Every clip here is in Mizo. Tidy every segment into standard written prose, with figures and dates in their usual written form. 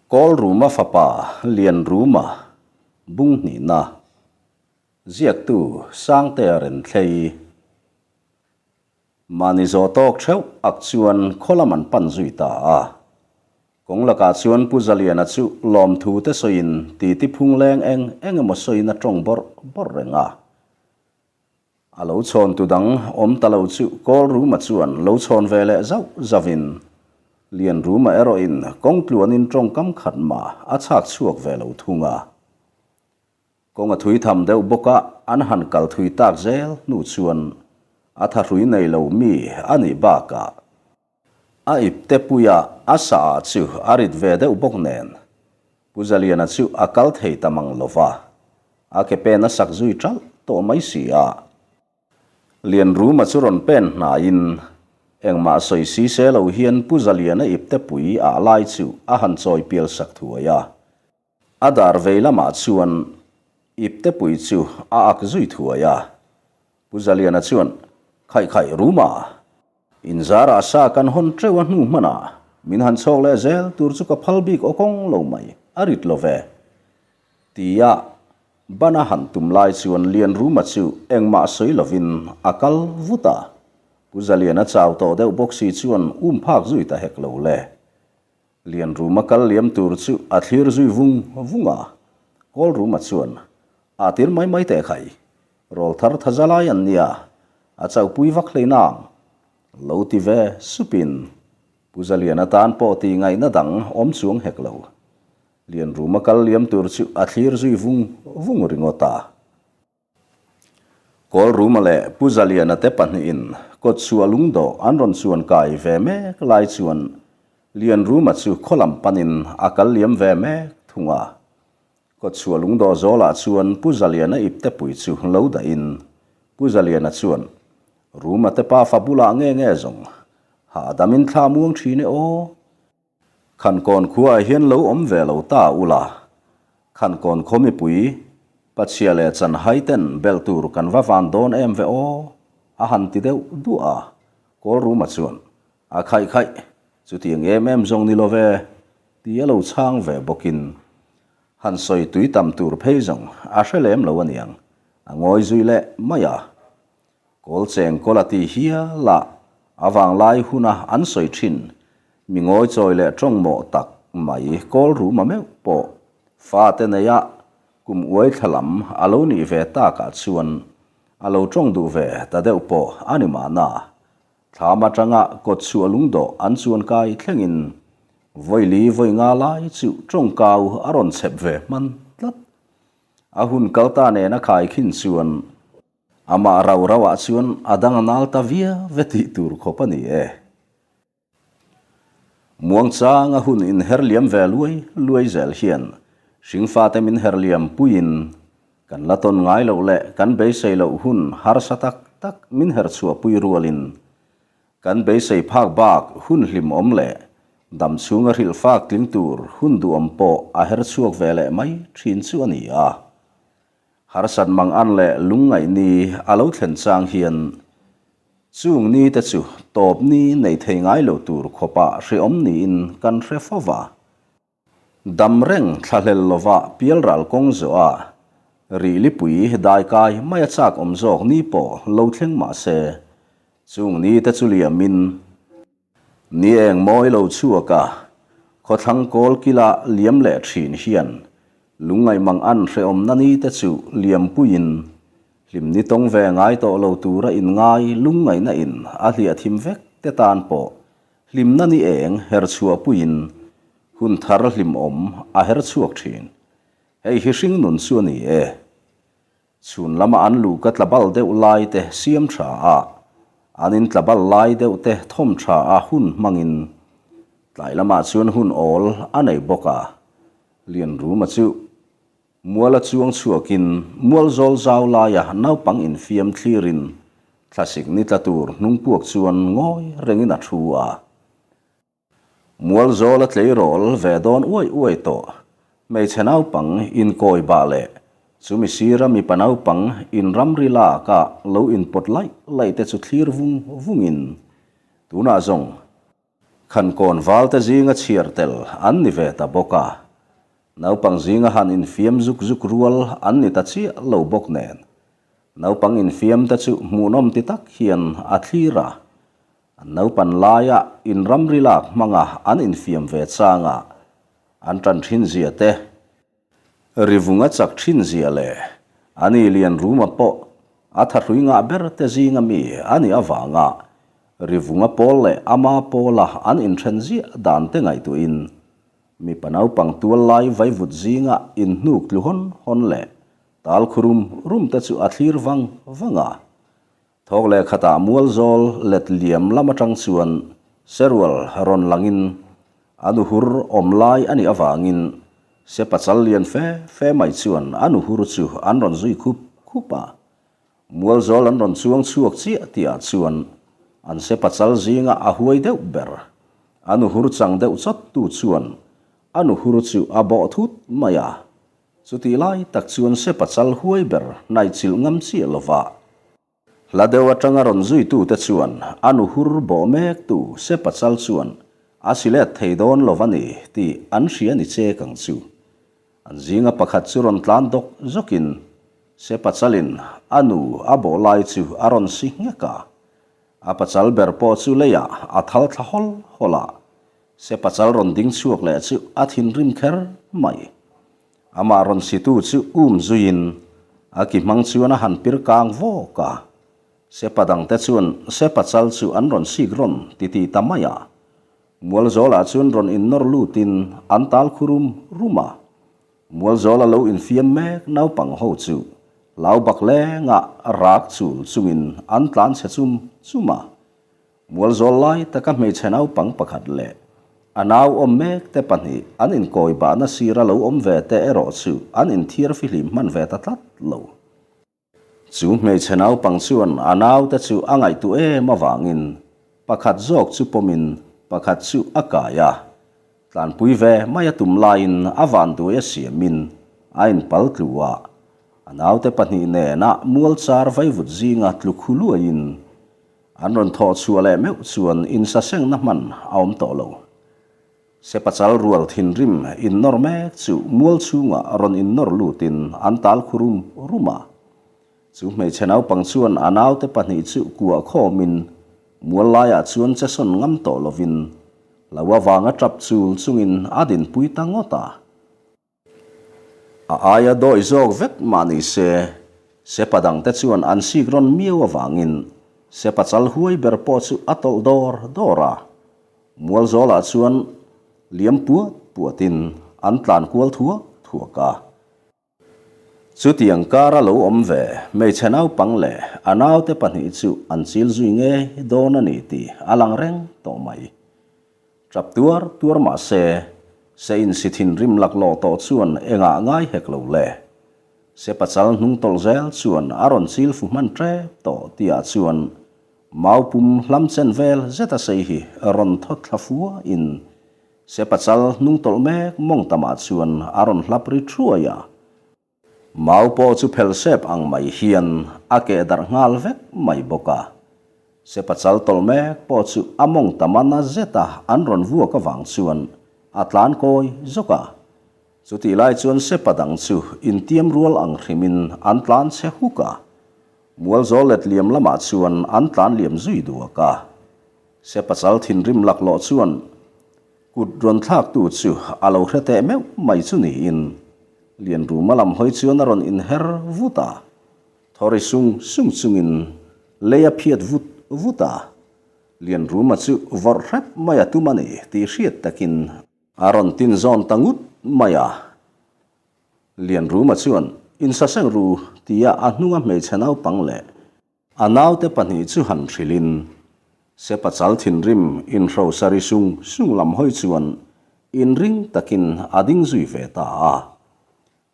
Kawlruma fapa Lianruma bung hnihna ziaktu Sangtea Renthlei Mahni zawh tawk theuh ak chuan khaw lam an pan zui ta a. Kawng lakah chuan Pu Zaliana chu lawmthu te sawiin titi phung leng eng eng emaw sawiin a tawng bawrh bawrh reng a. A lo chhawn tu dang awm ta lo chu Kawlruma chuan lo chhawn ve leh zauh zauhin Lianruma erawhin kawng tluanin tawngkam khat mah a chhak chhuak ve lo thung a. Kawng a thui tham deuh bawk a, an han kal thui tak zel hnu chuan a thahrui nei lo mi a nih bakah a ipte puia a sa ah chu a rit ve deuh bawk nen Pu Zaliana chu a kal thei ta mang lo va, a ke pen a sak zui ṭalh tawh mai si a. Lianruma chu rawn pen hnaiin engmah sawi si se lo hian Pu Zaliana ipte pui ah lai chu a han chawi pial sak thuai a. A dar vei lamah chuan ipte pui chu a ak zui thuai a. Pu Zaliana chuan, Khaih khaih Ruma, inzarah sa kan hawn teuh a hnu hmanah min han chhawk leh zel tur chu ka phal bik aw kawng lo mai, a rit lo ve. Tia ban a han tum lai chuan Lian Ruma chu engmah sawi lovin a kal vut a. Pu Zaliana chau tawh deuh bawk si chuan um phak zui ta hek lo le. Lian Ruma kal liam tur chu a thlir zui vung vung a, Kawl Ruma chuan, A tir mai mai teh khai, rawl thar tha za lai an nia, a chauhpui vak hlei nang. Lo ti ve supin Pu Zalian atan pawh tih ngaihna dang awm chuang hek lo. Lian Ruma kal liam tur chu a thlir zui vung vung ringawt a. Kawlruma leh Pu Zaliana te pahnihin kawtchhuah lungdawh an rawn chuan kai ve mek lai chuan Lianruma chu khaw lam panin a kal liam ve mek thung a. Kawtchhuah lungdawh zawlah chuan Pu Zaliana iptepui chu lo dahin Pu Zaliana chuan, Ruma te pafa bulah nge nge zawng hahdamin thla muang thin e aw. Khankawn khuaah hian lo awm ve lo ta ula, Khankawn khaw mipui, Pachhia leh Chanhai ten belh tur kan va van dawn em ve aw, a han ti deuh duah a, Kawlruma chuan, A khaih khaih, chutiang em em zawng ni lo ve, ti a lo chhang ve bawkin, han sawi tui tam tur phei zawng a hre lem lo aniang, a ngawi zui leh mai a. Kawl cheng kawl a ti hial a, a vanglai huna an sawi thin, mi ngawi chawi leh tawng mawh tak mai kawl ruma meuh pawh fate neia kum uai thla lam a lo nih ve takah chuan a lo tawng duh ve ta deuh pawh a ni mahna. Thlam atanga kawt chhuah lungdawh an chuan kai thlengin vawi li vawi nga lai chu tawngkau a rawn chhep ve hman tlat. A hun kal ta nena khaikhin chuan Amah rau rauah chuan a dang a nal ta viau ve tih tur khawp a ni e. Muangchang a hun inher liam ve luai luai zel hian hringfate min her liam puiin kan la tawn ngai loh leh kan beisei loh hun harsa tak tak min her chhuahpui rualin kan beisei phak bak hun hlimawm leh dam chhunga hrilhfak tling tur hun duhawm pawh a her chhuak ve leh mai thin chu a ni a. Harsat mang an leh lungngaih ni a lo thlen chang hian chung ni te chu tawp ni nei thei ngai lo tur khawpa hreawm niin kan hre fo va. Dam reng thlahlel lova pialral kawng zawh a, rihlipui daikai mai a chak awm zawk ni pawh lo thleng mah se, chung ni te chu liamin Ni eng mawi lo chhuak a, khawthlang kawl kila liam leh thin hian lungngaih mang an hrehawmna ni te chu liampuiin hlim ni tawng ve ngai tawh lo tura inngai lungngaihna in a hliah thim vek te tan pawh hlimna ni eng her chhuahpuiin hun thar hlimawm a her chhuak thin. Hei hi hringnun chu a ni e. Chhun lama an luh ka tlabal deuh lai te siam tha a, an in tlabal lai deuh te thawm tha a hun hmangin tlai lamah chuan hun awl a nei bawk a. Lianruma chu muala chuang chhuakin mual zawl zau laia naupang infiam thlirin thlasik ni tla tur hnung puak chuan ngawi rengin a thu a. Mualzawl a tleirawl ve dawn uai uai tawh. Hmeichhe naupang inkawi bah leh chumi sira mipa naupang inramri lak a lo inpawt laih laih te chu thlir vung vungin tunah zawng. Khankawn valte zinga chhiar tel an ni ve ta bawk a. Naupang zinga han infiam zuk zuk rual an ni ta chiah lo bawk nen. Naupang infiam te chu hmuhnawm ti tak hian a thlir a. An naupan laia inramri lak hmanga an infiam ve changa an tan thin zia te, Rivunga chak thin zia leh a ni lian ruma pawh a thahrui ngah ber te zinga mi a nih avanga Rivunga pawl leh ama pawla an inthen ziah dan te ngaihtuahin mipa naupang tual lai vaivut zinga inhnuk tlu hawn hawn leh tal khu rum rum te chu a thlir vang vang a. Thawk leh khatah mualzawl let liam lam atang chuan serual rawn langin a nuhur awm lai a nih avangin se pachal lian fe fe mai chuan a nuhur chu an rawn zui khup khup a. Mualzawl an rawn chuang chhuak chiah tihah chuan an se pachal zinga a huai deuh ber a nuhur chang deuh chawt tu chuan a nuhur chu a bawh thut mai a. Chutih lai tak chuan se pachal huai ber hnaihchilh ngam chiah lova hla deuh atanga rawn zuitute chuan a nu hur bawh mektu se pachal chuan a si let thei dawn lo va ni tih an hria ni chek ang chu. An zinga pakhat chu rawn tlan dawk zawkin se pachalin a nu a bawh lai chu a rawn si nghek a. A pachal ber pawh chu leiah a thal thla hawl hawl a. Se pachal rawn ding chhuak leh chu a thinrim kher mai. Amah rawn situ chu um zuiin a ki hmang chuan a han pir kang vawk a. Se pa dangte chuan se pachal chu an rawn sik rawn titih ta mai a. Mualzawlah chuan rawn innawr lutin an tal khu rum rum a. Mualzawla lo infiam mek naupang ho chu hlau bak lenga rak chul chungin an tlan chhe chum chum a. Mualzawl lai taka hmeichhe naupang pakhat leh a nau awm mek te pahnih an inkawi bahna sira lo awm ve te erawh chu an inthiar fihlim hman ve ta tlat lo. Chu hmeichhe naupang chuan a naute chu a ngaihtuah em avangin pakhat zawk chu pawmin pakhat chu a kai a, tlanpui ve mai a tum laiin a vanduai a siamin a inpal tlu a, a naute pahnih nena mualchar vaivut zinga tlu khu luaiin An rawn thawh chhuah leh meuh chuan insasengna hman a awm tawh lo. Sepachal rual thinrim innawr mek chu mual chhungah rawn innawr lutin an tal khu rum rum a. Chu hmeichhe naupang chuan a naute pahnih chu kuah khawmin mual laiah chuan che sawn ngam tawh lovin lo avanga tap chul chungin a dinpui ta ngawt a. A aia dawi zawk vek mah ni se, Sepa dangte chuan an sik rawn miau avangin Sepa chal huai ber pawh chu a tawlh dawr dawr a. Mualzawlah chuan liam puat puatin an tlan kual thuak thuak a. Chutiang kara lo awm ve hmeichhe naupang leh a naute pahnih chu an chil zui ngei dawn a ni tih a lang reng tawh mai. Tap tuar tuar mah se, se insi thinrim laklawh tawh chuan engah ngai hek lo le. Se pachal hnung tawlh zel chuan a rawn chil fu hman tep tawh tihah chuan mau pum hlam chen vel zeta sei hi rawn thawt thla fua in se pachal hnung tawlh mek mawng tamah chuan a rawn hlap ri thuai a. Mau pawh chu phel sep ang mai hian a keh darh nghal vek mai bawk a. Se pachal tawlh mek pawh chu a mawng ta mana zeta an rawn vuak avang chuan a tlan kawi zawk a. Chutih lai chuan sepa dang chu intiam rual ang hrimin an tlan chhe huk a. Mualzawl let liam lamah chuan an tlan liam zui duak a. Se pachal thinrim laklawh chuan Kut rawn thlaktu chu a lo hre teh meuh mai chu niin Lianruma lam hawi chuan a rawn inher vut a, thawri sung sung chungin lei a phiat vut vut a. Lianruma chu vawrh hrep mai a tum a ni tih hriat takin a rawn tin zawn ta ngut mai a. Lianruma chuan, Insaseng ru tia a hnunga hmeichhe naupang leh A naute pahnih chu han hrilhin, Sepa chal thinrim inhrosa ri sung sung lam hawi chuan inring takin a ding zui ve ta a.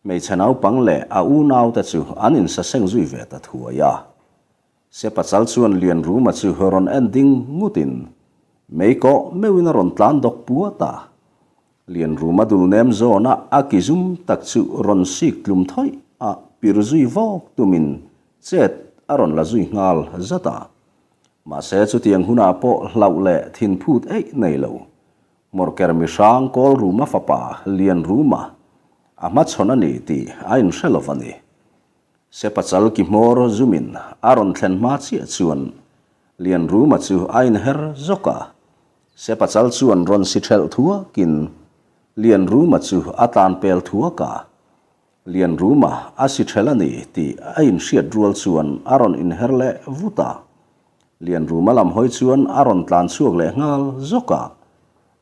Hmeichhe naupang leh a unaute chu an insaseng zui ve ta thuai a. Sepa chal chuan Lianruma chu rawn en ding ngutin, mei kawh meuhin a rawn tlan dawk puat a. Lianruma dul nem zawna a ki zum tak chu rawn sik tlum thawih a, pir zui vawk tumin Chet a rawn la zui nghal zat a. Mahse chutiang hunah pawh hlauh leh thinphut eih nei lo. Hmawrker mihrang Kawlruma fapa Lianruma a hmachhawn a ni tih a inhre lo a ni. Sepachal ki hmawr zumin a rawn thlen hma chiah chuan Lianruma chu a inher zawk a. Sepachal chuan rawn si ṭhelh thuakin Lianruma chu a tlan pel thuak a. Lianruma a si ṭhelh a ni tih a inhriat rual chuan a rawn inher leh vut a. Lianruma lam hawi chuan a rawn tlan chhuak leh nghal zawk a.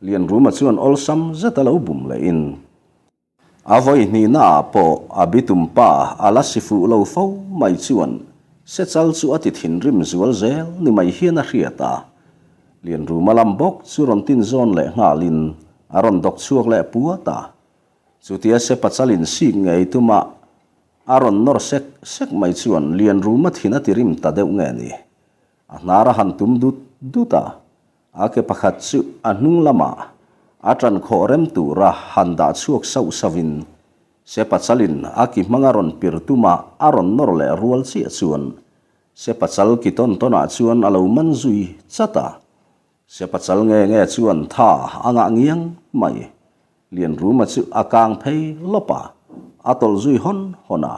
Lianruma chuan awlsam zet a lo bum lehin, A vawi hnihnaah pawh a bitum pa a la si fuh lo fo mai chuan Sechal chu a ti thinrim zual zel ni mai hian a hriat a. Lianruma lam bawk chu rawn tin zawn leh nghalin a rawn dawk chhuak leh puat a. Chutia Sepachalin sik ngei tuma a rawn nawr sek sek mai chuan Lianruma thin a ti rim ta deuh nge ni. A hnar a han tum dut dut a, a ke pakhat chu a hnung lamah a ṭan khawh rem tura han dah chhuak sauh sauhin Sepachalin a ki hmanga rawn pir tuma a rawn nawr leh rual chiah chuan Sepachal ki tawn tawnah chuan a lo man zui chat a. Sepachal nge nge chuan tha a ngah ngiang mai. Lianruma chu a kang phei lawp a, a tawlh zui hawn hawn a.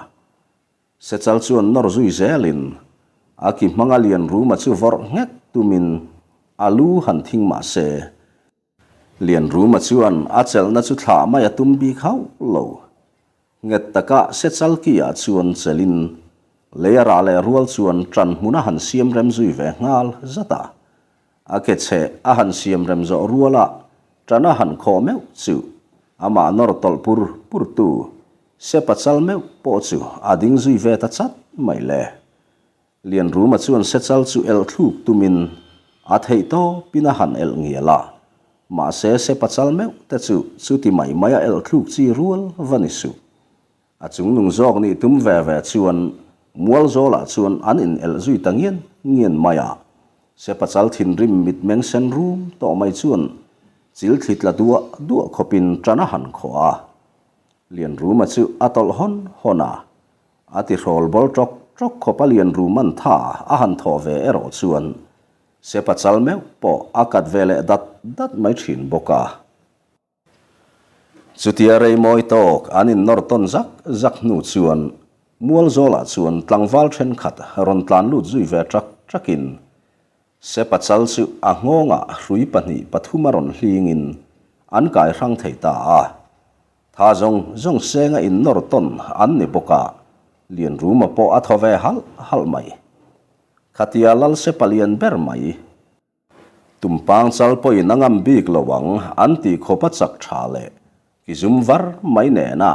Sechal chuan nawr zui zelin a ki hmanga Lianruma chu vawrh nghek tumin a lu han thing mah se. Lianruma chuan a chelhna chu thlah mai a tum bik hauh lo. Nghet taka Sechal ki-ah chuan chelin lei a rah leh rual chuan ṭan hmun a han siam rem zui ve nghal zat a. A ke chhe a han siam rem zawh ruala ṭan a han khawh meuh chu amah nawr tawlh pur pur tu Sepachal meuh pawh chu a ding zui ve ta chat mai le. Lianruma chuan Sechal chu elh thluk tumin a theih tawpin a han elh ngial a, mahse Sepachal meuh te chu chuti mai mai a elh thluk chi rual va ni suh. A chungnung zawk nih tum ve ve chuan Mualzawlah chuan an in elh zui ta ngian ngian mai a, Sepachal thinrim mitmeng sen rum tawh mai chuan chil thli tla duah duah khawpin ṭan a han khawh a. Lianruma chu a tawlh hawn hawn a, A ti hrawl bawl ṭawk ṭawk khawp a lian ru man tha a han thawh ve erawh chuan Sepa chal meuh pawh a kat ve leh dat dat mai ṭhin bawk a. Chutia rei mawi tawk an innawr tawn zak zak hnu chuan Mualzawlah chuan tlangval ṭhenkhat rawn tlan lut zui ve ṭak ṭakin Sepa chal chu a nghawngah hrui pahnih pathum a rawn hlingin an kai hrang thei ta a. Tha zawng zawng senga innawr tawn an ni bawk a, Lianruma pawh a thaw ve halh halh mai. Khatia lal se palian ber mai. Tumpang chal pawhin a ngam bik lo ang an tih khawp a chak tha leh ki zum var mai nena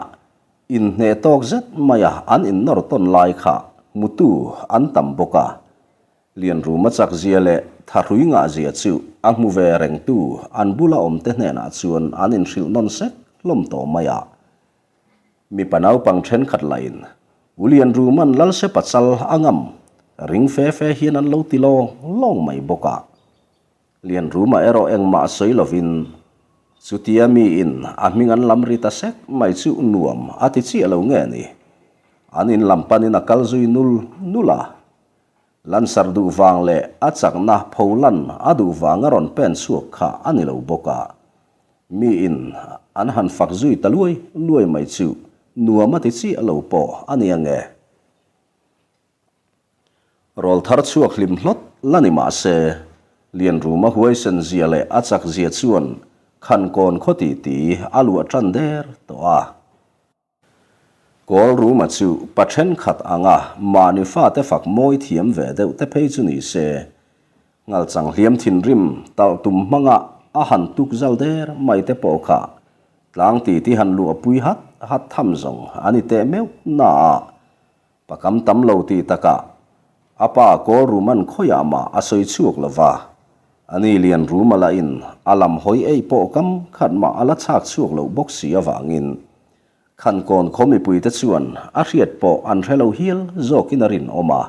inhneh tawk zet maia an innawr tawn lai kha hmutu an tam bawk a, Lianruma chak zia leh thahrui ngah zia chu a hmu ve rengtu an bula awmte hnenah chuan an inhrilh nawn sek hlawm tawh mai a. Mipa naupang thenkhat lahin U Lianruma'n Lalse pachal a ngam ring fe fe hian an lo ti lawng lawng mai bawk a. Lianruma erawh engmah sawi lovin chutia miin a hming an lam ri ta sek mai chu nuam a ti chiah lo nge ni. An in lam panin a kal zui nul nul a. Lansar duh vang leh a chakna pho lan a duh vanga rawn pen chhuak kha a ni lo bawk a, miin an han fak zui ta luai luai mai chu nuam a ti chiah lo pawh a ni ange. Rawl thar chhuak hlim hlawt la ni mah se, Lianruma huaisen zia leh a chak zia chuan Khankawn khaw titi a luah tan der tawh a. Kawl Ruma chu pa thenkhat anga mahni fate fak mawi thiam ve deuh te phei chu ni se, ngalchang hliam thinrim talh tum hmanga a han tuk zal der mai te pawh kha tlang titi han luahpui hat hat tham zawng a ni teh meuh na a, pakam tam lo tih takah a pa Kawl Ruma'n khawiah mah a sawi chhuak lo va, ani Lian Ruma lahin a lam hawi ei pawh kam khat mah a la chhak chhuak loh bawk si avangin Khankawn khaw mipuite chuan a hriat pawh an hre lo hial zawkin a rinawm a.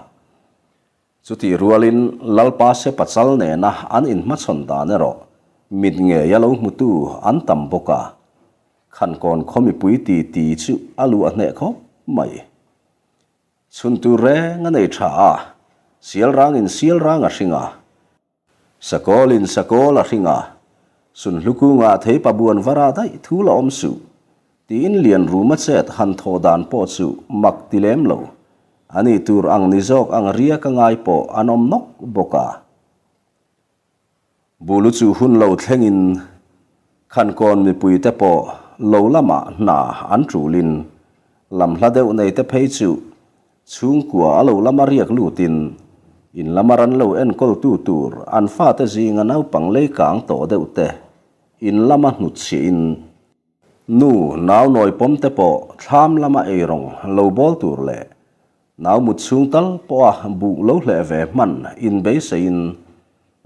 Chutih rualin Lalpa Sepa chal nena an inhmachhawn dan erawh mit ngeia lo hmutu an tam bawk a. Khankawn khaw mipui titi chu a luah hneh khawp mai. Chhun tur reng a nei tha a, sial rangin sial rang a hring a. Sakawlin sakawl a hring a. Sunhlu kungah theipa buan va rah daih thu la awm suh, tiin Lianruma chet han thawh dan pawh chu mak ti lem lo. A nih tur ang ni zawk ang riak a ngai pawh an awm nawk bawk a. Bulu chu hun lo thlengin Khankawn mipuite pawh lo lamah hna an tulin lam hla deuh neite phei chu Chhungkua a lo lama riak lutin in lama ran lo enkawltu tur an fate zinga naupang lei kang tawh deuh te in lama hnutchhiahin nu nau nawi pawm te pawh thlam lama eirawng lo bawl tur leh nau mut chhung tal pawha buh lo hleh ve hman inbeiseiin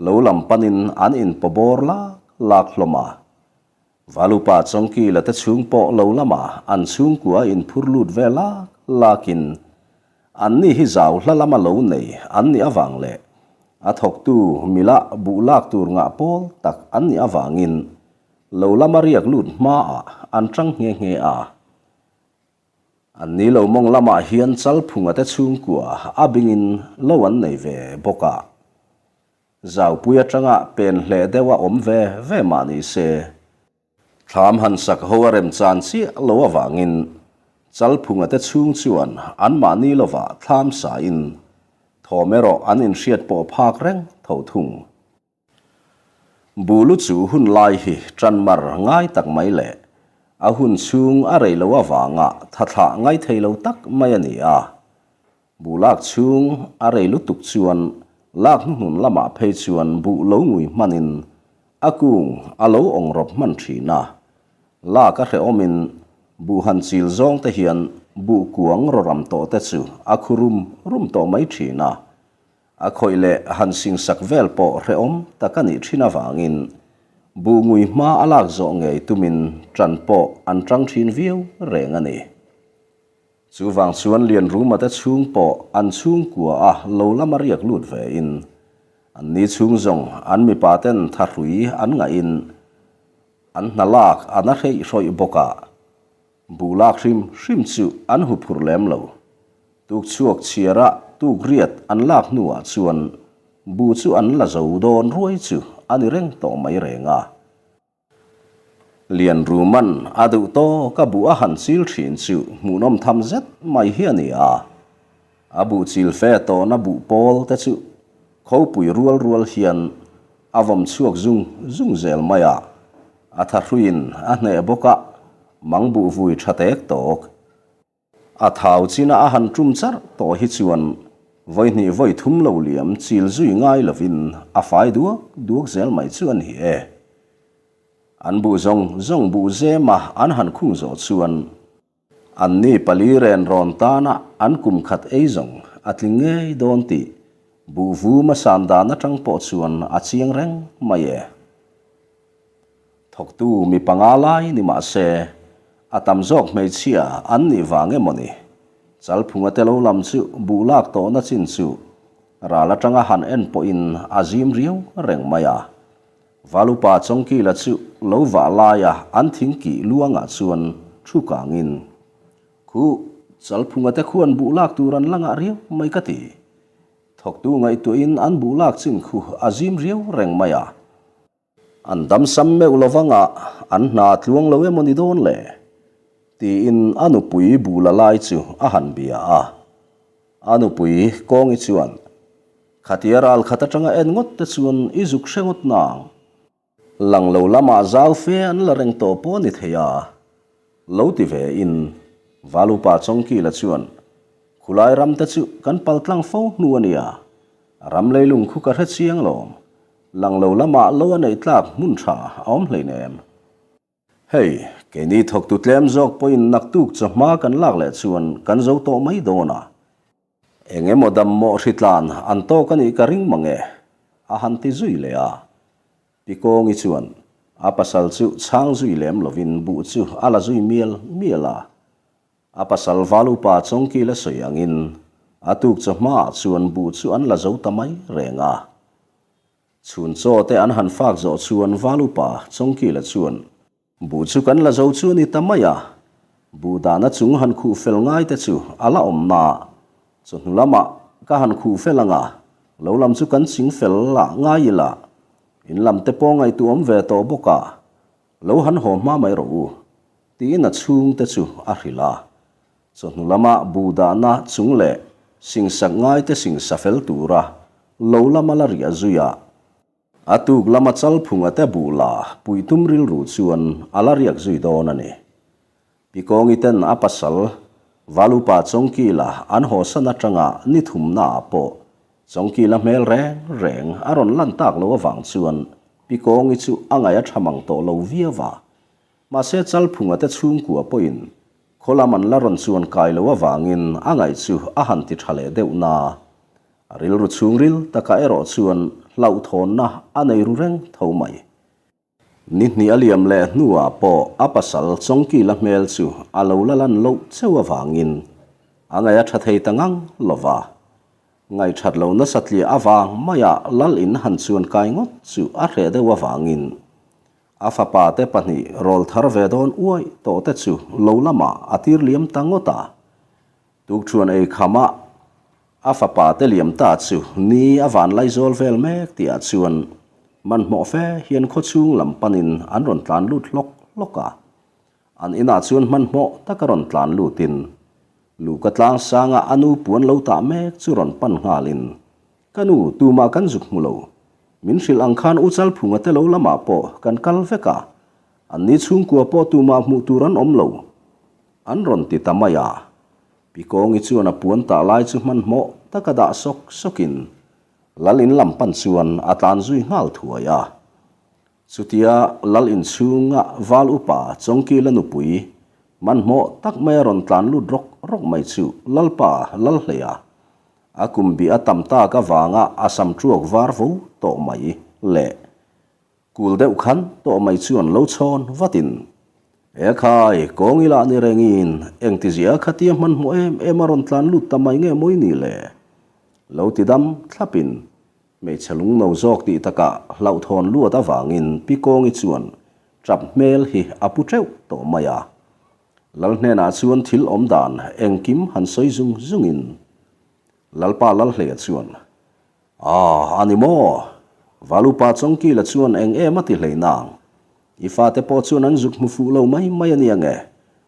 lo lam panin an inpawbawr lak lak hlawm a. Valupa Chawngkila te chhung pawh lo lama an chhungkua inphur lut ve lak lakin an ni hi zau hla lama lo nei an nih avang leh a thawktu mila buh lak tur ngah pawl tak an nih avangin lo lama riak lut hmaah an tang nghe nghe a. An ni lo mawng lamah hian Chalphunga te chhungkua a bingin lo an nei ve bawk a. Zaupui atanga pen hleh deuh a awm ve ve mah ni se, thlam han sak ho a remchan chiah lo avangin Chalphunga te chhung chuan anmahni lovah thlam sain thawm erawh an inhriat pawh phak reng tho thung. Bulu chu hun lai hi tanmar ngai tak mai leh a hun chhung a rei lo avanga thathlah ngai thei lo tak mai a ni a. Buh lak chhung a rei lutuk chuan lak hnuhnun lamah phei chuan buh lo ngui hmanin a kung a lo awng rawp hman thin a. Lak a hrehawmin buh han chil zawng te hian buh kuang rawram tawh te chu a khu rum rum tawh mai thin a. A khawih leh han singsak vel pawh hrehawm tak a nih thin avangin buh ngui hma a lak zawh ngei tumin tan pawh an tang thin viau reng a ni. Chuvang chuan Lianruma te chhung pawh an chhungkua a lo lama riak lut ve in, an ni chhung zawng an mipa ten thahrui an ngaih in an hna lak an a hreih hrawih bawk a, buh lak hrim hrim chu an hu phur lem lo. Tuk chhuak chhiar a tuk riat an lak hnuah chuan buh chu an la zo dawn ruai chu a ni reng tawh mai reng a. Lianruman a duh tawk a buh a han chil thin chu hmuhnawm tham zet mai hi a ni a. A buh chil fe tawhna buh pawl te chu khopui rual rual hian a vawm chhuak zung zung zel mai a, a thahruiin a hneh bawk a, mang buh vui tha tek tawk. A thau china a han tum char tawh hi chuan vawi hnih vawi thum lo liam chil zui ngai lovin a fai duak duak zel mai chu a ni e. An buh zawng zawng buh zema an han khung zawh chuan anni pali ren rawn tana an kum khat ei zawng a tling ngei dawn tih buh vum a san dan atang pawh chuan a chiang reng mai e. Thawktu mi panga lai ni mah se, a tam zawk hmeichhia an nih vang emaw ni? Chalphunga te lo lam chu buh lak tawhna chin chu ral atanga han en pawhin a zim riau reng mai a. Valupa Chawngkila chu lo vah laia an thing kih luangah chuan thu kangin, Khuh, Chalphunga te khuan buh lak tur an la ngah riau mai ka ti. Thawktu ngaihtuahin an buh lak chin khu a zim riau reng mai a. An dam sam meuh lo vanga an hna tluang lo emaw ni dawn le? tiin a nupui buh la lai chu a han bia a. A nupui Kawngi chuan, Khatia ral khat atanga en ngawt te chuan i zuk hre ngawt nang. Lang lo lamah zau fe an la reng tawh pawh a ni thei a, lo ti ve in Valupa Chawngkila chuan, Khulai ram te chu kan pal tlang fo hnu a nia, ram leilung khu ka hre chiang lawm. Lang lo lamah lo a neih tlak hmun tha a awm hleinem. Hei, keini thawktu tlem zawk pawhin naktuk chawhma kan lak leh chuan kan zo tawh mai dawn a. Eng emaw dam mawh hritlan an tawk a nih ka ring mang e, a han ti zui leh a. Pi Kawngi chuan a pasal chu chhang zui lem lovin buh chu a la zui mial mial a. A pasal Valupa Chawngkila sawi angin a tuk chawhmaah chuan buh chu an la zo ta mai reng a. Chhun chaw te an han fak zawh chuan Valupa Chawngkila chuan, Buh chu kan la zo chu a ni ta mai a, buh dahna chung han khuh fel ngai te chu a la awm na. Chawhnu lamah ka han khuh fel ang a, lo lam chu kan ching fel lah ngai ila. In lam te pawh ngaihtuah awm ve tawh bawk a, lo han haw hma mai rawh u, tiin a chhungte chu a hrilh a. Chawhnu lama buh dahna chung leh singsak ngaite singsa fel tura lo lama la riah zui a, a tuk lama chalphunga te buh la puih tum rilru chuan a la riak zui dawn a ni. Pi Kawngi ten a pasal Valupa Chawngkila an hawsan atanga ni thumnaah pawh Chawngkila hmel reng reng a rawn lan tak loh avang chuan Pi Kawngi chu a ngaih a tha mang tawh lo viau a. Mahse Chalphunga te chhungkua pawhin khaw lam an la rawn chuan kai loh avangin a ngaih chu a han ti tha leh deuh na. A rilru chhungril takah erawh chuan hlauhthawnna a nei ru reng tho mai. Ni hnih a liam leh hnuah pawh a pasal Chawngkila hmel chu a lo la lan loh cheu avangin a ngaih a tha thei ta ngang lo va. Ngaihthat lo nasa tliah avang maia lal in han chuan kai ngawt chu a hreh deuh avangin a fapa te pahnih rawl thar ve dawn uaih tawh te chu lo lamah a tir liam ta ngawt a. Tukṭhuan ei khamah a fapa te liam ta chu ni a van laizawl vel mek tihah chuan hmanhmawh fe hian khawchhung lam panin an rawn tlan lut hlawk hlawk a. An inah chuan hmanhmawh taka rawn tlan lutin Luhka tlang sanga a nu puan lo tah mek chu rawn pan nghalin, Ka nu, tumah kan zuk hmu lo. Min hrilh ang khan U Chalphunga te lo lamah pawh kan kal vek a. Anni chhungkua pawh tumah hmuh tur an awm lo. An rawn ti ta mai a. Pi Kawngi chuan a puan tah lai chu hmanhmawh taka dah sawk sawkin Lal in lam pan chuan a tlan zui nghal thuai a. Chutia Lal in chhunga Val upa Chawngkila nupui hmanhmawh tak maia rawn tlan lut rawk rawk mai chu Lalpa Lalhleia a kum bih a tam tak avanga a sam tuak var vo tawh mai le. Kul deuh khan tawh mai chuan lo chhawn vatin, E khai, kawng ila ni rengin engtizia khatia hmanhmawh em em a rawn tlan lut ta mai nge mawi ni le? Lo ti dam thlapin hmeichhe lungno zawk tih takah hlauhthawn luat avangin Pi Kawngi chuan tap hmel hi a pu teuh tawh mai a. Lal hnenah chuan thil awm dan engkim han sawi zung zungin Lalpa Lalhleia chuan, Ah, a ni maw? Valupa Chawngkila chuan eng em a ti hlei nang. I fate pawh chuan an zuk hmu fuh lo mai mai a nia nge?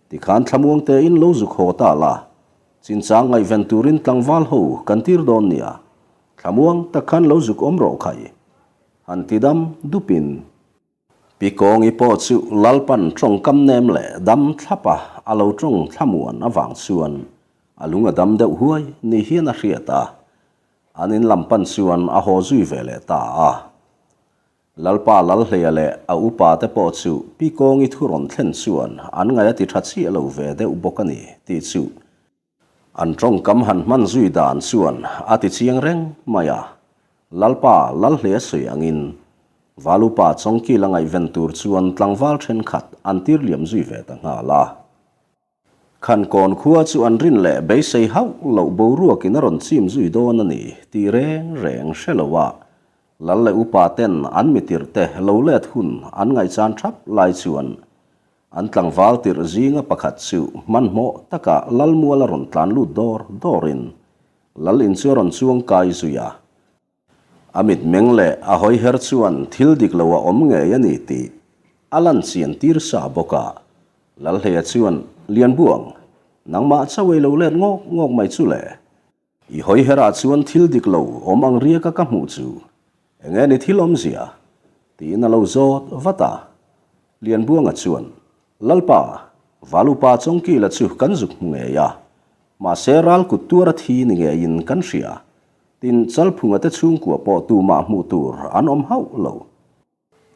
Tikhan thlamuang tein lo zuk haw ta la. Chinchang ngaihven turin tlangval ho kan tir dawn nia. Thlamuang tak khan lo zuk awm rawh khai. Han ti dam dupin. Pi Kawngi pawh chu Lalpan tawngkam nem leh dam thlapa a lo tawng thlamuan avang chuan a lung a dam deuh huai ni hian a hriat a, an in lam pan chuan a haw zui ve leh ta a. Lalpa Lalhleia leh a upa te pawh chu Pi Kawngi thu rawn thlen chuan an ngaih a ti tha chiah lo ve deuh bawk a ni tih chu An tawngkam han hman zui dan chuan a ti chiang reng mai a, Lalpa Lalhle sawi angin Valupa Chawngkila ngaihven tur chuan tlangval thenkhat an tir liam zui ve ta nghal a. Khankawn khua chu an rin leh beisei hauh loh boruakin a rawn chim zui dawn a ni tih reng reng hre lo a, Lal leh upa ten an mitirhte lo let hun an ngaihchan thap lai chuan An tlangval tirh zinga pakhat chu hmanhmawh taka Lalmual a rawn tlan lut dawr dawrin Lal in chu a rawn chuang kai zui a. A mitmeng leh a hawiher chuan thil dik lo a awm ngei a ni tih a lan chian tir sa bawk a. Lalhleia chuan, Lianbuang, nangmah chauh ei lo let ngawk ngawk mai chu le. I hawiherah chuan thil dik lo awm ang riaka ka hmuh chu enge ni thil awmzia? tiin a lo zawt vat a. Lianbuanga chuan, Lalpa, Valupa Chawngkila chu kan zuk hmu ngei a, mahse ral kut tuar a thi ni ngeiin kan hria. Tin, Chalphunga te chhungkua pawh tumah hmuh tur an awm hauh lo.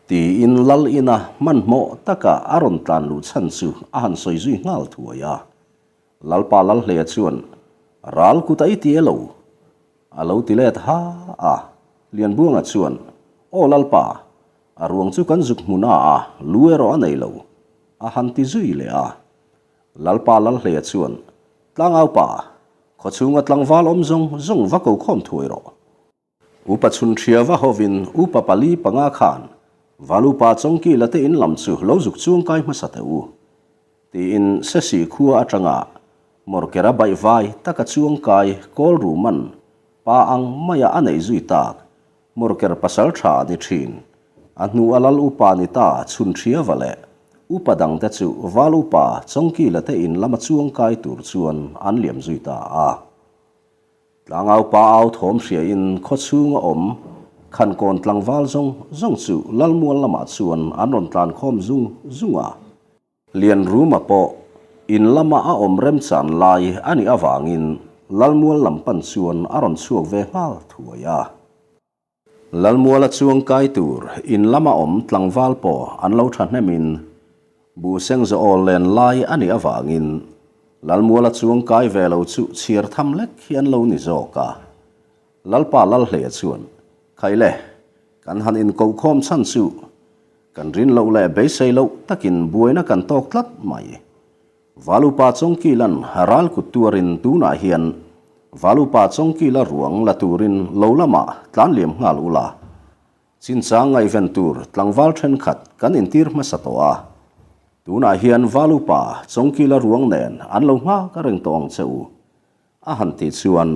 Tiin Lal ina hmanhmawh taka a rawn tlan luh chhan chu a han sawi zui nghal thuai a. Lalpa Lalhleia chuan, Ral kut a i ti e lo? A lo ti let ha a. Lianbuanga chuan, Aw Lalpa, a ruang chu kan zuk hmu na a, lu erawh a nei lo, a han ti zui leh a. Lalpa Lalhleia chuan, Tlangaupa, khawchhunga tlangval awm zawng zawng va ko khawm thuai rawh. Upa Chhunhria va hovin upa pali panga khan Valupa Chawngkila te in lam chu lo zuk chuang kai hmasa teh u, tiin Sesi khua atanga Mawrkera baihvai taka chuang kai kawl ruman pa ang maia a neih zui tak Mawrker pasal tha ni thin. A hnu a lal upa ni ta Chhunhriava leh upa dangte chu Val upa Chawngkila te in lama chuang kai tur chuan an liam zui ta a. Tlangau pa au thawm hria in khaw chhunga awm Khankawn tlangval zawng zawng chu Lalmual lamah chuan an rawn tlan khawm zung zung a. Lianruma pawh in lama a awm remchan lai a nih avangin Lalmual lam pan chuan a rawn chhuak ve nghal thuai a. Lalmuala chuang kai tur in lama awm tlangval pawh an lo thahnemin buhseng zawh awl len lai a nih avangin Lalmuala chuang kai ve lo chu chhiar tham lek hi an lo ni zawk a. Lalpa Lalhleia chuan, Khaile, kan han inkohkhawm chhan chu Kan rin loh leh beisei loh takin buaina kan tawk tlat mai. Valupa Chawngkila'n ral kut tuarin tunah hian Valupa Chawngkila ruang la turin lo lamah tlan liam nghal ula. Chinchang ngaihven tur tlangval thenkhat kan intir hmasa tawh a. Tunah hian Valupa Chawngkila ruang nen an lo nghak reng tawh ang che u. A han tih chuan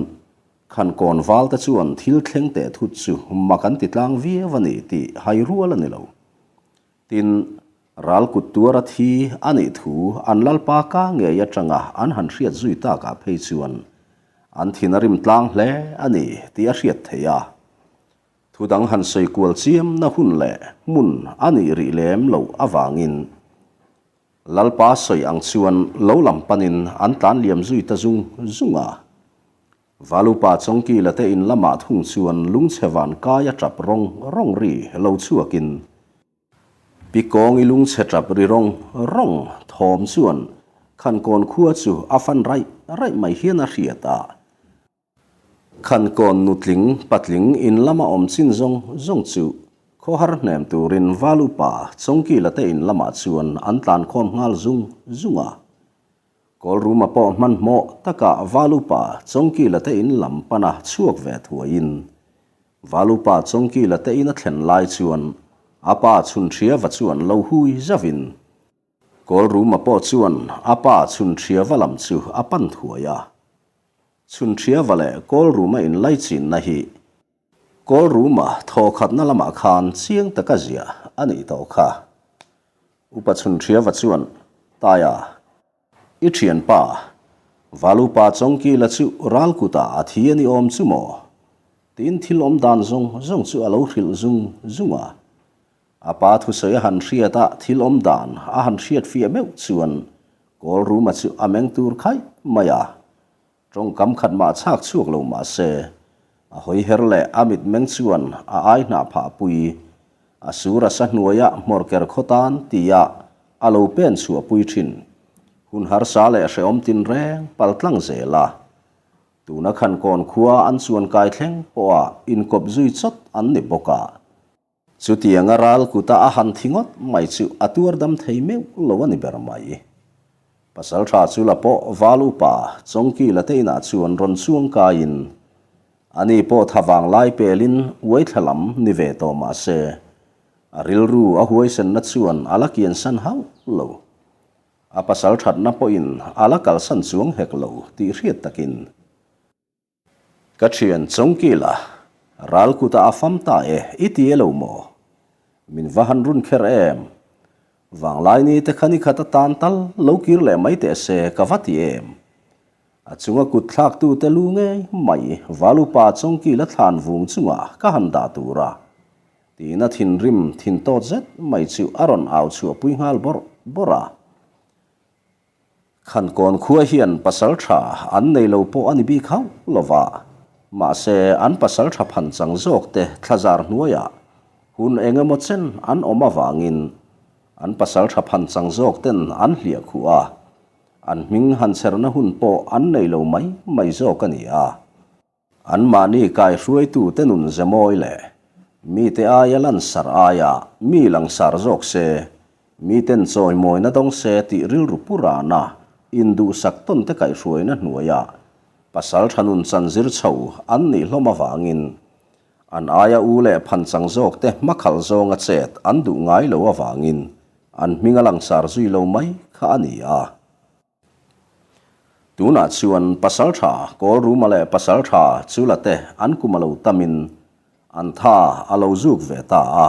Khankawn valte chuan thil thleng teh thut chu mak an ti tlang viau a ni tih hai rual a ni lo. Tin, ral kut tuara thi a nih thu an lalpa ka ngei atanga an han hriat zui takah phei chuan an thin a rim tlang hle a ni tih a hriat theih a. Thu dang han sawi kual chiamna hun leh hmun a nih rih lem loh avangin Lalpa sawi ang chuan lo lam panin an tlan liam zui ta zung zung a. Valupa Chawngkila te in lamah thung chuan lungchhe van kai a tap rawng rawng ri lo chhuakin, Pi Kawngi lungchhe tap ri rawng rawng thawm chuan Khankawn khua chu a fan raih raih mai hian a hriat a. Khankawn nutling patling in lama awm chin zawng zawng chu khawhar hnem turin Val upa Chawngkila te in lamah chuan an tlan khawm nghal zung zung a. Kawlruma pawh hmanhmawh takah Val upa Chawngkila te in lam pana chhuak ve thuaiin Val upa Chawngkila te in a thlen lai chuan a pa Chhunhriava chuan lo hui zavin Kawlruma pawh chuan a pa Chhunhriava lam chu a pan thuai a. Chhunhriava leh Kawlruma inlaichinna hi Kawlruma thawkhatna lamah khan chiang taka ziah a nih tawh kha. Upa Chhunhriava chuan, Taia, i thianpa, Valupa Chawngkila chu ral kutah a thi a ni awm chu maw? tiin thil awm dan zawng zawng chu a lo hrilh zung zung a. A pa thusawi a han hriat a, thil awm dan a han hriat fiah meuh chuan Kawlruma chu a meng tur khaih mai a. Tawngkam khat mah chhak chhuak lo mah se, a hawi her leh a mitmeng chuan a ai hnah phah pui. A sur a sa hnuaia hmawrker khaw tan tia a lo pen chhuah pui thin. Hun harsa leh hrehawm tinreng pal tlang zel a. Tuna Khankawn khua an chuan kai thleng pawha inkawp zui chawt an ni bawk a. Chutianga ral kuta a han thi ngawt mai chu a tuar dam thei meuh lo a ni ber mai. Pasaltha chu la pawh Val upa Chawngkila te inah chuan rawn chuang kaiin ani pawh tha vang lai pelin uai thla lam ni ve tawh mah se a rilru a huaisenna chuan a la kiansan hauh lo. A pasal thatna pawhin a la kalsan chuang hek lo tih hriat takin. Ka thian Chawngkila, ral kutah a fam ta e, i ti e lo maw? Min va han run kher em? Vanglai ni te kha ni khat atan tal lo kir leh mai teh se ka va ti em? A chunga kut thlaktu te lu ngei mai Valupa Chawngkila thlan vung chungah ka han dah tur a, tiin a thinrim thin tawt zet mai chu a rawn au chhuahpui nghal bawrh bawrh a. Khankawn khua hian pasal tha an nei lo pawh a ni bik hauh lo va, mahse an pasal tha phan chang zawk te thlazar hnuaiah hun eng emaw chen an awm avangin an pasal tha phan chang zawk ten an hliah khuh a, an hming han chherna hun pawh an nei lo mai mai zawk a ni a. Anmahni kaihruaitute nun ze mawi leh mite aia lansar aia mi langsar zawk se, miten chawimawina dawng se tih rilru pu rana induhsak tawnte kaihhruaina hnuaiah pasal tha nun chan zir chho an nih hlawm avangin an aia u leh phanchang zawkte hmakhalh zawnga chet an duh ngai lo avangin an hming a langsar zui lo mai kha a ni a. Tunah chuan Pasaltha Kawlruma leh Pasaltha Chula te an kum a lo tamin an tha a lo zuk ve ta a.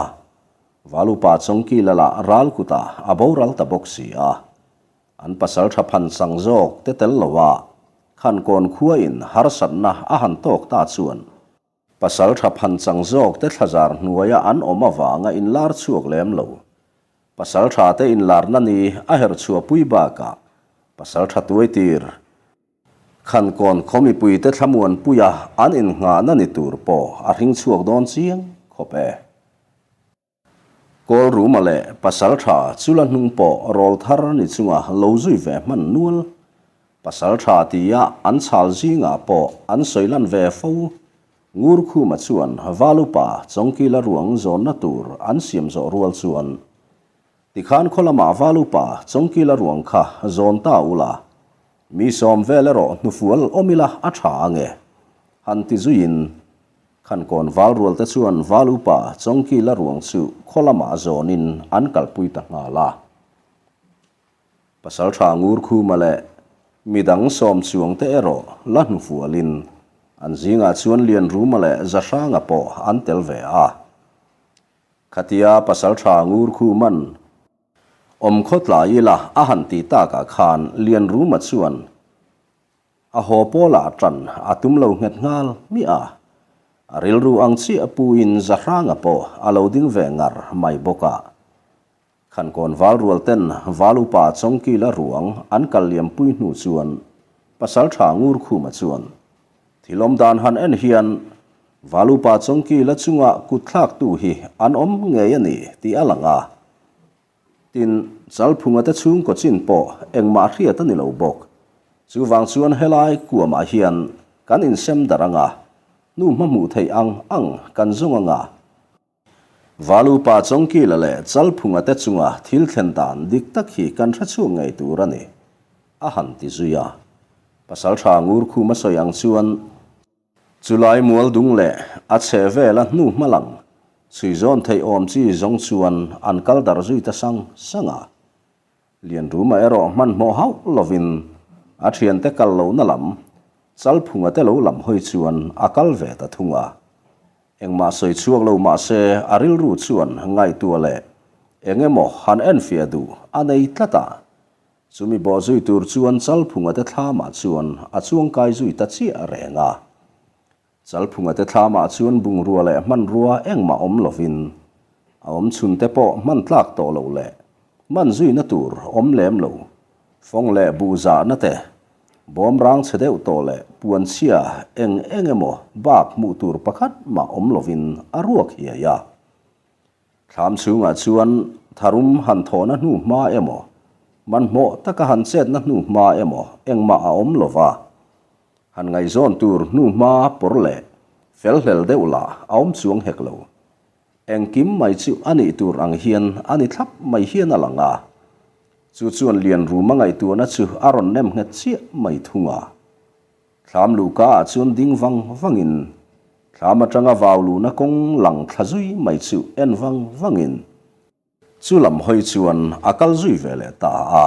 Valupa Chawngkila lah ral kutah a boral ta bawk si a. An pasalṭha phansang zawk te tel loa Khankawn khuain harsatna a han tawk ta chuan pasalṭha phanchang zawk te thlazar hnuaia an awm avanga inlar chhuak lem lo. Pasalṭha te inlarna ni a herh chhuahpui bakah pasalṭha tuaitir Khankawn khaw mipuite thlamuanpuia an innghahna ni tur pawh a hring chhuak dawn chiang khawp e. Kawlruma leh Pasaltha chula hnung pawh rawl thar ni chunga lo zui ve hman nual. Pasaltha tia an chhal zingah pawh an sawi lan ve fo. Ngurkhuma chuan Valupa Chawngkila ruang zawnna tur an siam zawh rual chuan tikhan khaw lamah Valupa Chawngkila ruang kha zawn ta ula, mi sawm vel erawh hnufual awm ila a tha ange han ti zuiin Khankawn val rualte chuan val upa Chawngkila ruang chu khaw lamah zawnin an kalpui ta nghal a. Pasalṭha Ngurkhuma leh midang sawm chuangte erawh la hnufualin an zingah chuan Lianruma leh Zahranga pawh an tel ve a. Khatia Pasalṭha Ngurkhuman awmkhaw tlai ila a han ti takah khan Lianruma chuan A haw pawlah ṭan a tum lo nghet nghal hmiah a, a rilru ang chiah puin Zahranga pawh a lo ding ve ngar mai bawk a. Khankawn val rual ten val upa Chawngkila ruang an kal liampui hnu chuan Pasalṭha Ngurkhuma chuan thil awm dan han en hian val upa Chawngkila chunga kutthlaktu hi an awm ngei a ni tih a lang a. Tin, Chalphunga te chhungkaw chin pawh engmah hriat a ni lo bawk. Chuvang chuan helai kuamah hian kan insem darh anga, hnu hma hmuh theih ang ang kan zawng anga. Valupa Chawngkila leh Chalphunga te chunga thil thlen dan dik tak hi kan hre chhuak ngei tur a ni, a han ti zui a. Pasaltha Ngurkhuma sawi ang chuan, Chulai mual dung leh a chhe vela hnu hma lang chhui zawn theih awm chi zawng chuan an kal darh zui ta sang sang a. Lianruma erawh hmanhmawh hauh lovin a thiante kal lohna lam Chalphunga te lo lam hawi chuan a kal ve ta thung a. Engmah sawi chhuak lo mah se a rilru chuan ngaihtuah leh eng emaw han enfiah duh a nei tlat a. Chumi bawh zui tur chuan Chalphunga te thlamah chuan a chuangkai zui ta chiah reng a. Chalphunga te thlamah chuan bungrua leh hmanrua engmah awm lovin a awm chhun te pawh hman tlak tawh loh leh hman zuina tur awm lem lo, fawng leh buh zahna te, bawm rang chhe deuh tawh leh puan chhia eng eng emaw bak hmuh tur pakhat mah awm lovin a ruak hiai a. Thlam chhungah chuan tharum han thawhna hnu hma emaw, hmanhmawh taka han chetna hnu hma emaw engmah a awm lo va. Han ngaihzawn tur hnu hma pawr leh felhlel deuh lah a awm chuang hek lo. Engkim mai chu a nih tur ang hian a ni thlap mai hian a lang a. Chu chuan Lianruma ngaihtuahna chu a rawn nem nghet chiah mai thung a. Thlam luhka ah chuan ding vang vangin thlam atanga vau luhna kawng lang thla zui mai chu en vang vangin chu lam hawi chuan a kal zui ve leh ta a.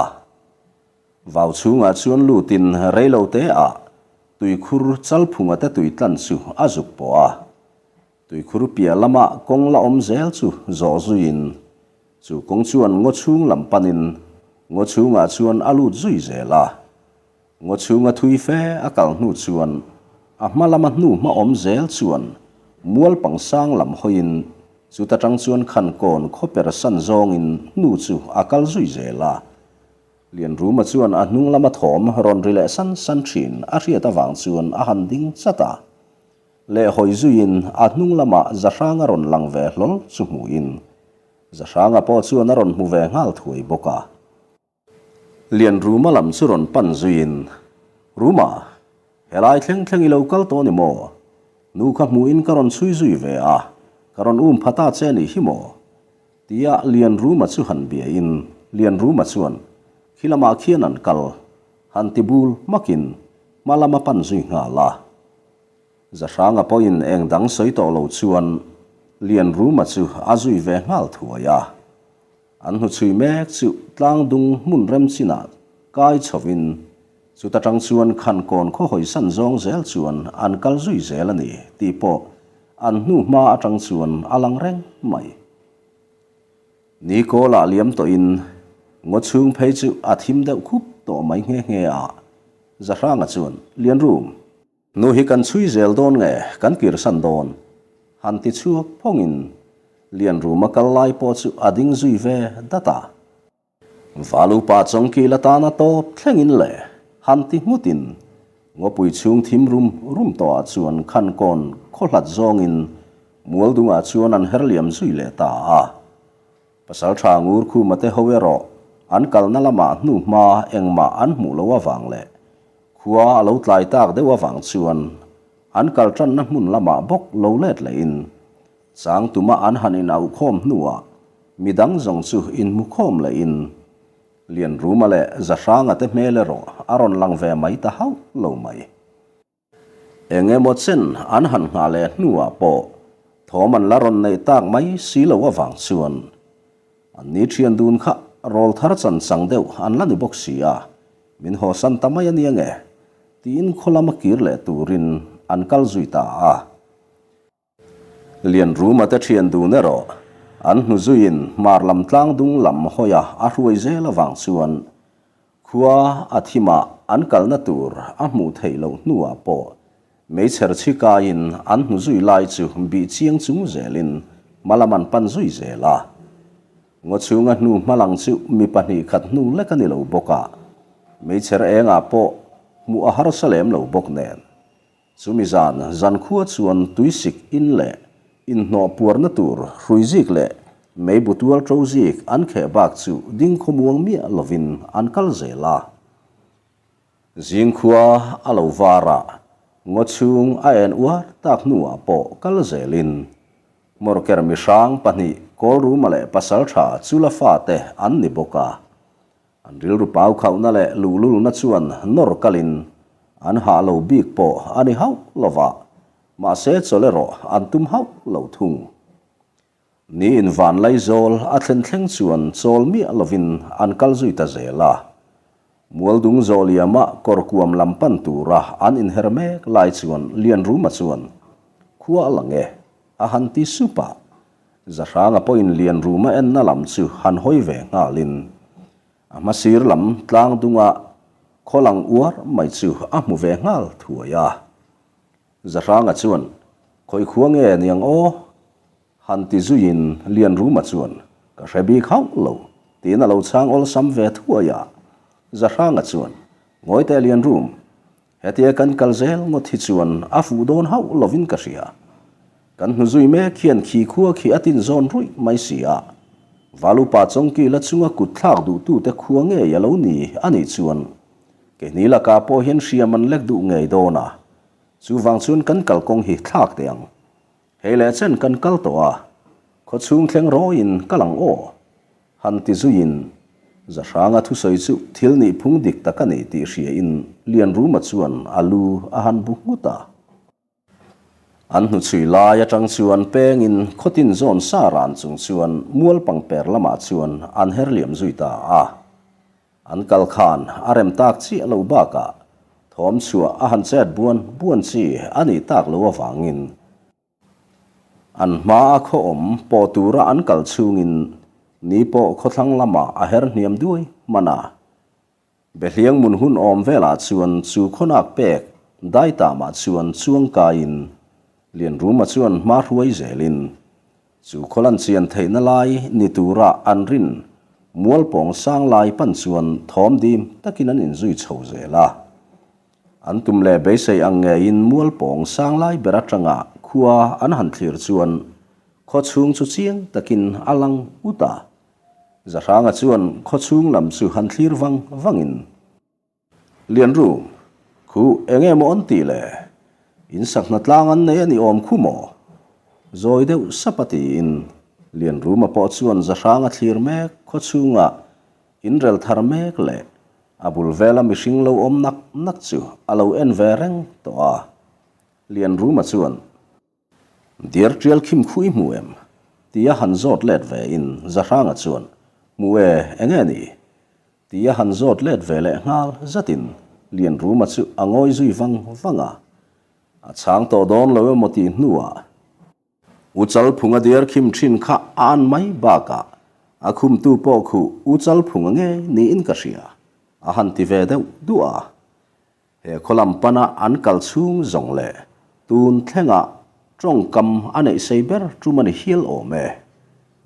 Vau chhungah chuan lutin reilo te ah tuikhur Chalphunga te tui tlan chu a zuk pawh a. Tuikhur piah lama kawng la awm zel chu zawh zuiin chu kawng chuan ngaw chhung lam panin ngaw chhungah chuan a lut zui zel a. Ngaw chhunga thui fe a kal hnu chuan a hma lama hnu hma awm zel chuan mual pang sang lam hawiin chuta tang chuan Khankawn khaw per san zawngin hnu chu a kal zui zel a. Lianruma chuan a hnung lama thawm rawn ri leh san san thin a hriat avang chuan a han ding chat a. Leh hawi zuiin a hnung lama Zahranga rawn lang ve hlawl chu hmuhin Zahranga pawh chuan a rawn hmu ve nghal thuai bawk a. Lianruma lam chu rawn pan zuiin, Ruma, helai thleng thleng i lo kal tawh ni maw? Nu kha hmuhin ka rawn chhui zui ve a, ka rawn um pha ta che nih hi maw? Tia Lianruma chu han biain, Lianruma chuan, Khi lamah khian an kal, han ti bul hmakin hma lam a pan zui nghal a. Zahranga pawhin eng dang sawi tawh lo chuan Lianruma chu a zui ve nghal thuai a. An hnuchhui mek chu tlang dung hmun rem chinah kai chhovin chuta tang chuan Khankawn khaw hawisan zawng zel chuan an kal zui zel a ni tih pawh an hnu hma atang chuan a lang reng mai. Ni kawlah liam tawhin ngaw chhung phei chu a thim deuh khup tawh mai nghe nghe a. Zahranga chuan, Lianrum, hnu hi kan chhui zel dawn nge kan kirsan dawn? Han ti chhuak phawngin Lianruma kal lai pawh chu a ding zui ve dat a. Valupa chawngkil atana tawp thlengin leh han ti nghutin ngawpui chhung thim rum rum tawhah chuan khankawn khaw hlat zawngin mualdungah chuan an her liam zui leh ta a. Pasaltha ngur khuma te ho erawh an kalna lamah hnuhma engmah an hmuh loh avang leh khua a lo tlai tak deuh avang chuan an kal tanna hmun lamah bawk lo let lehin Chang tuma an han inauhkhawm hnuah midang zawng chu inhmukhawm lehin Lianruma leh Zahranga te hmel erawh a rawn lang ve mai ta hauh lo mai. Eng emaw chen an han nghah leh hnuah pawh thawm an la rawn neih tak mai si lo avang chuan an ni thian dun kha rawl thar chan chang deuh an la ni bawk si a, min hawsan ta mai a nia nge tiin khaw lama kir leh turin an kal zui ta a. Lianruma te thian dun erawh an hnu zuiin hmar lam tlang dung lam hawia a hruai zel avang chuan khua a thimah an kalna tur a hmuh theih loh hnuah pawh meichher chhi kaiin an hnu zui lai chu bih chiang chung zelin hma lam an pan zui zel a. Ngaw chhunga hnu hma lang chu mi pahnih khat hnu lek a ni lo bawk a, meichher engah pawh hmuh a harsa lem lo bawk nen. Chumi zan zankhua chuan tuisik in leh inhnawh puarna tur hruizik leh meibu tual ṭo zik an kheh bak chu ding khawmuang miah lovin an kal zel a. Zingkhua a lo var a, ngaw chhung a en uar tak hnuah pawh kal zelin Hmawrker mihrang pahnih Kawlruma leh Pasalṭha Chula fate an ni bawk a. An rilru pau khauhna leh luhlulna chuan nawr kalin an hah lo bik pawh a ni hauh lo va, mahse chawlh erawh an tum hauh lo thung. Niin Vanlaizawl a thlen thleng chuan chawl miah lovin an kal zui ta zel a. Mualdung Zawliama kawrkuam lam pan tura an inher mek lai chuan Lianruma chuan, Khua a lang e, a han ti sup a. Zahranga pawhin Lianruma enna lam chu han hawi ve nghalin a hmasir lam tlang dunga khaw lang uar mai chu a hmu ve nghal thuai a. Zahranga chuan, Khawi khua nge niang aw? Han ti zuiin Lianruma chuan, Ka hre bik hauh lo, tiin a lo chhang awlsam ve thuai a. Zahranga chuan, Ngawi teh Lianrum, Hetia kan kal zel ngawt hi chuan a fuh dawn hauh lovin ka hria. Kan hnu zui mek hian khi khua khi a tin zawn ruih mai si a. Valupa Chawngkila chunga kut thlak duhtute khua ngei a lo ni a nih chuan keini lakah pawh hian hriam an lek duh ngei dawn a. Chuvang chuan kan kalkawng hi thlak teh ang. Hei leh chen kan kal tawh a, khaw chhung thleng rawiin kal ang aw, han ti zuiin Zahranga thusawi chu thil nih phung dik tak a ni tih hriain Lianruma chuan a lu a han bu nghut a. An hnuchhui lai atang chuan pengin khawtin zawn sa ran chung chuan mual pangper lamah chuan an her liam zui ta a. An kal khan a rem tak chiah lo bakah thawm chhuah a han chet buan buan chi a nih tak lo avangin an hma a khaw awm pawh tura an kal chhungin ni pawh khawthlang lamah a her hniam duai hman a. Behliang mun hun awm velah chuan chu khawnak pek daitamah chuan chuang kaiin Lianruma chuan hma hruai zelin Chu khawl an chian theihna lai ni tura an rin mualpawng sang lai pan chuan thawm dim takin an inzui chho zel a. An tum leh beisei ang ngeiin mualpawng sang lai ber atanga khua an han thlir chuan khaw chhung chu chiang takin a lang ut a. Zahranga chuan khaw chhung lam chu han thlir vang vangin. Lianrum, khu eng emaw an tih le? In sakhna tlang an nei a ni awm khu maw? Zawi deuh sap a tiin Lianruma pawh chuan Zahranga thlir mek khaw chhunga in rel thar mek leh a bul vela mihring lo awm nak nak chu a lo en ve reng tawh a. Lianruma chuan. Diar tial khim khui hmu em? Tia han zawt let ve in Zahranga chuan, Hmu e, enge ni? Tia han zawt let ve leh nghal zatin Lianruma chu a ngawi zui vang vang a. A chhang tawh dawn lo emaw tih hnuah, U Chalphunga diar khim thin kha a an mai bakah. A khumtu pawh khu U Chalphunga ngei niin ka hria, a han ti ve deuh duah a. He khaw lam pana an kal chhung zawng leh tun thlenga tawngkam a neih sei ber tum a ni hial awm e.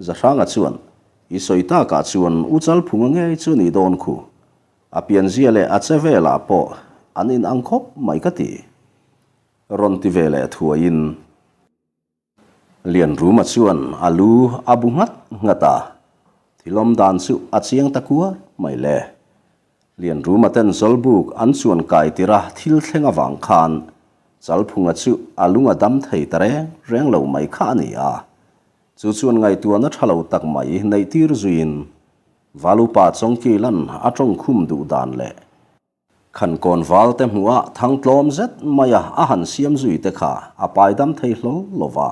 Zahranga chuan, I sawi takah chuan U Chalphunga ngei chu ni dawn khu. A pianzia leh a che velah pawh an inang khawp mai ka ti. Rawn ti ve leh thuaiin. Lianruma chuan a lu a bu nghat nghat a, thil awm dan chu a chiang ta kuar mai le. Lianruma ten Zawlbuk an chuan kai tirh a thil thleng avang khan Chalphunga chu a lung a dam thei ta reng reng lo mai kha a ni a. Chu chuan ngaihtuahna tha lo tak mai neih tir zuiin Valupa Chawngkilan a tawngkhum duh dan leh Khankawn valte hmuh a thang tlawm zet mai a, a han siam zui te kha a pai dam thei hlawl lo va.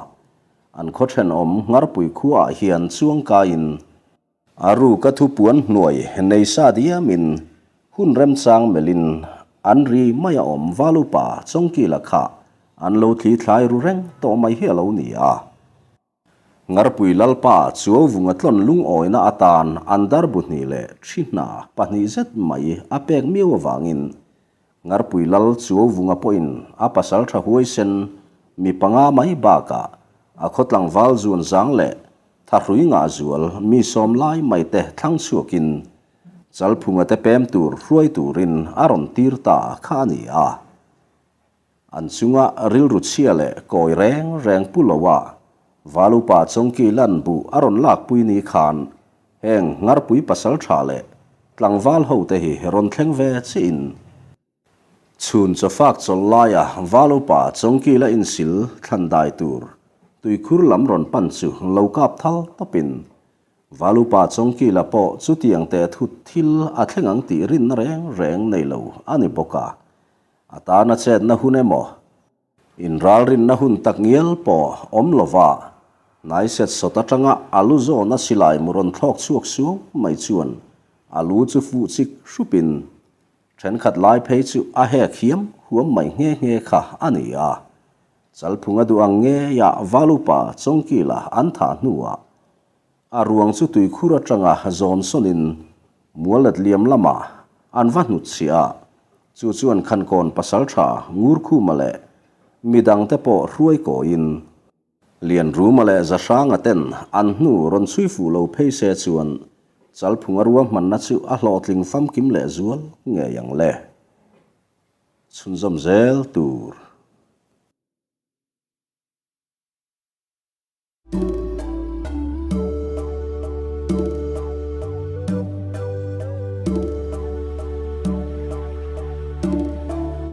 An khaw thenawm Ngarpui khuaah hian chuangkaiin a ruka thupuan hnuai nei sa diamin hun remchang melhin an ri mai a awm Valupa Chawngkila kha an lo thli thlai ru reng tawh mai hi a lo ni a. Ngarpui Lalpa Chuauvunga tlawn lungawina atan an darbu hnih leh thi hna pahnih zet mai a pek miau avangin Ngarpui Lal Chuauvunga pawhin a pasal tha huaisen mi panga mai bakah a khaw tlangval zuan zang leh thahrui ngah zual mi sawm lai mai te thlang chhuakin Chalphunga te pem tur hruai turin a rawn tir ta kha a ni a. An chunga rilru chhia leh kawi reng reng pu loa Valupa Chawngki lan buh a rawn lakpui ni khan heng Ngarpui pasal tha leh tlangval hote hi rawn thleng ve chiin chhun chawfak chawlh laia Valupa Chawngki la insil thlan dai tur tuikhur lam rawn pan chu lo kap thal tawpin Valupa Chawngki la pawh chutiang teh thut thil a thleng ang tih rinna reng reng nei lo a ni bawk a. A tana chetna hun emaw, inralrinna hun tak ngial pawh awm lova hnai set sawt atanga a lu zawna silai mu rawn thlawk chhuak suau mai chuan a lu chu fuh chik hrupin thenkhat lai phei chu a hek hiam huam mai nghe nghe kha a ni a. Chalphunga duh ang ngeia Valupa Chawngkila an thah hnuah A ruang chu tuikhur atanga zawn sawnin muallet liam lamah an va hnutchhiah a, chu chuan Khankawn pasaltha Ngurkhuma leh midangte pawh hruai kawiin Lianruma leh Zahranga ten an hnu rawn chhui fuh lo phei se chuan Chalphunga ruahmanna chu a hlawhtling famkim leh zual ngei ang le. Chhunzawm zel tur.